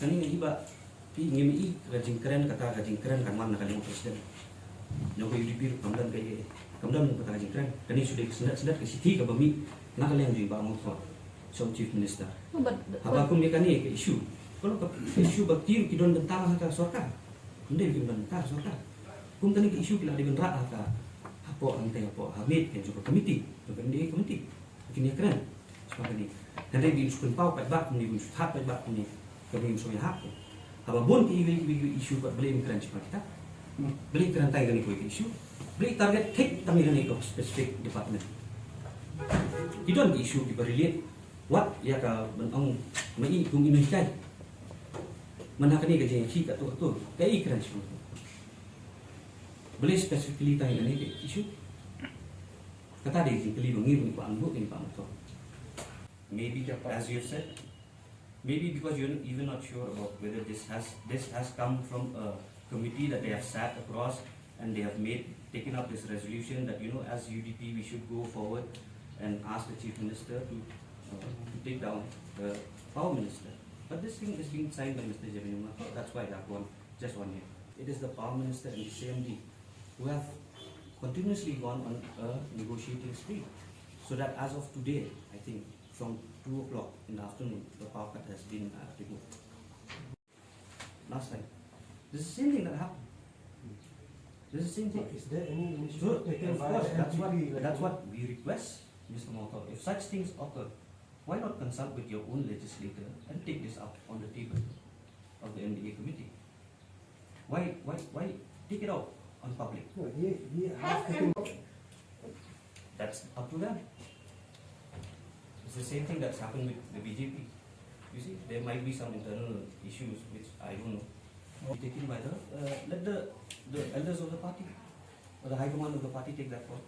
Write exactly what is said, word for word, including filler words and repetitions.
Kane nga i ba phi ngim i ka jingkren, kata ka jingkren kan wan na ka liang u president. Nong ka U D P ruh kam don ka ïa, kam don kata ka jingkren. Kane shu dei ka snet snet ka shithi kaba mih na ka liang jong i Bah Mawthoh sha u chief minister. No, but, haba but kum ïa kane ka issue, ka long ka issue ba ki ruh ki don bynta ha ka sorkar. Ym dei kim don bynta ha sorkar. Kum kane ka issue ki la dei ban rah ha ka, hapoh, hangtei hapoh, ha miet ka jong ka committee, jong ka M D A committee. Kin ïa kren shuwa kane. Hynrei ngin shu pynpaw paidbah kumne, ngin shu thad paidbah kumne, kaba ngin shu ïahap. Haba bun ki issue, ki issue, balei ym kren shuwa kita? Balei kren tang ïa kane kawei ka issue? Balei target thik tang ïa kane ka specific department? Ki don ki issue kiba relate. Wat ïa ka ban ong ma i kum i nonghikai. Mynta kane ka jingïakhih katto katto, kaei kren shuwa? Balei specifically tang ïa kane ka issue? Kata dei ka jingkylli ba ngi ruh ngi kwah ban buh ïa i Bah Mawthoh. Maybe, as you have said, maybe because you're even not sure about whether this has, this has come from a committee that they have sat across and they have made, taken up this resolution that, you know, as U D P we should go forward and ask the chief minister to, uh, to take down the power minister. But this thing is being signed by Mister Jemino Murko. That's why that one, just one year. It is the power minister and the C M D who have continuously gone on a negotiating spree. So that as of today, I think from two o'clock in the afternoon, the power cut has been, uh, removed. Last time. This is the same thing that happened. This is the same thing. But is there any initiative taken by the N P P? So, of course, that's what, that's what we request, Mister Mawthoh. If such things occur, why not consult with your own legislator and take this up on the table of the M D A committee? Why, why, why take it out on public? No, he, he has taken. That's up to them. It's the same thing that's happened with the B J P. You see, there might be some internal issues which I don't know. Be taken by the, uh, let the, the elders of the party or the high command of the party take that call.